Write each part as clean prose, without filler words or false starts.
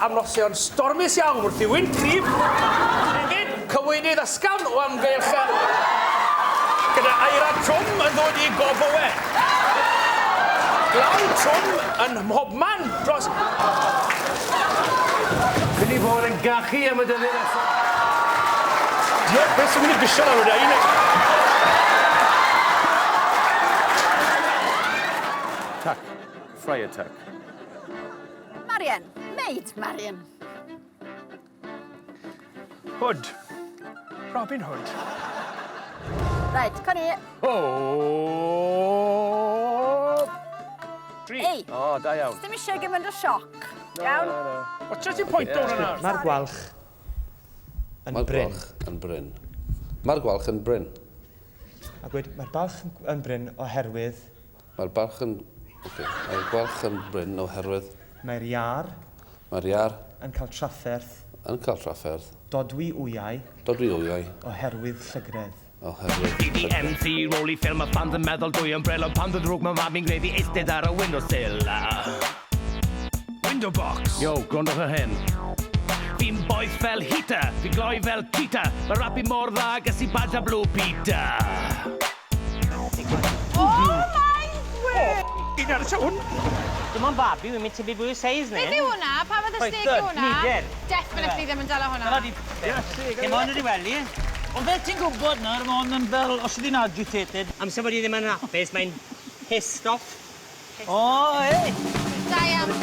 am noson stormus iawn wrth i wynt cryf hefyd cywilydd ysgafn o amgylch gyda aira trwm yn dod i Gof Owen. Glaw trwm yn mhobman dros... Mynd i fod yn gachu am y dyddiau nesaf. Diolch, beth sy'n mynd i bisio lawr o un? Tuck. Friar Tuck. Marian. Maid Marian. Hood. Robin Hood. Reit, Connie. O! Tri. Ei. O, da iawn. Dim eisiau gymaint o sioc. Iawn? Watcha ti'n pwynt o'n yna. Mae'r gwalch yn Mae'r brin. gwalch yn brin. Mae'r gwalch yn brin. A gweud, mae'r balch yn brin oherwydd... Mae'r balch yn... Ocê. Mae'r gwalch yn brin oherwydd... Mae'r iâr... Mae'r iâr... Yn cael trafferth. Yn cael trafferth. Dodwy wyau. Dodwy wyau. Oherwydd llygredd. Oherwydd Fi 'di llygredd. MC rôl i ffilm, ma' fans yn meddwl dwi yn bril, ond pan ddo'n ddrwg ma' mam fi'n gneud fi eistedd ar y windowsill. Window box. Yo, gwrandwch ar hyn. Fi'n boeth fel heater, fi'n gloi fel cheetah, ma' rap fi mor dda, ges i badge a Blue Peter. Oh my word! Un ar y hwn. Dim ond babi, wi'n mynd tebyg fwy o seis Beth yw hwnna? Pa fath o steg yw hwnna? Neidr. Definitely ddim yn dala hwnna. Dim ond wedi wely. Ond fel ti'n gwybod nawr, mae hon yn fel, os ydy'n agitated. Amser bod hi ddim yn hapus, mae'n pissed off. O, ei! Da iawn.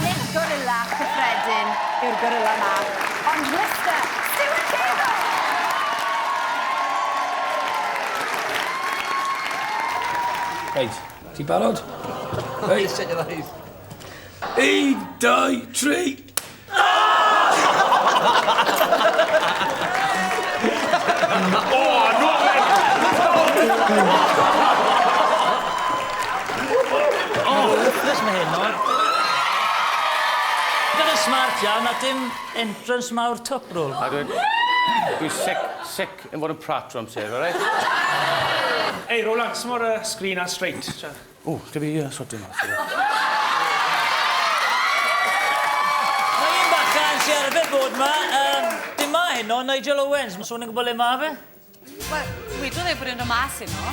Nid gorilla cyffredin yw'r gorilla 'ma, ond Mister Stuart Cable! Reit, ti'n barod? Reit. Un, dau, tri. O, no! Ruthless mae hyn nawr. Dyna smart iawn a dim entrance mawr top roll. A dwi'n dwi sick, sick yn fod yn prat trwy amser, alright? Ei, Roland, smo'r screen ar straight. O, lle fi sortio mas. Mae un bachan sy arfer bod 'ma, yym, dim 'ma heno, Nigel Owens. Ma' swn i'n gwybod le ma' fe? Wel, wedodd e bod e'n dod mas heno.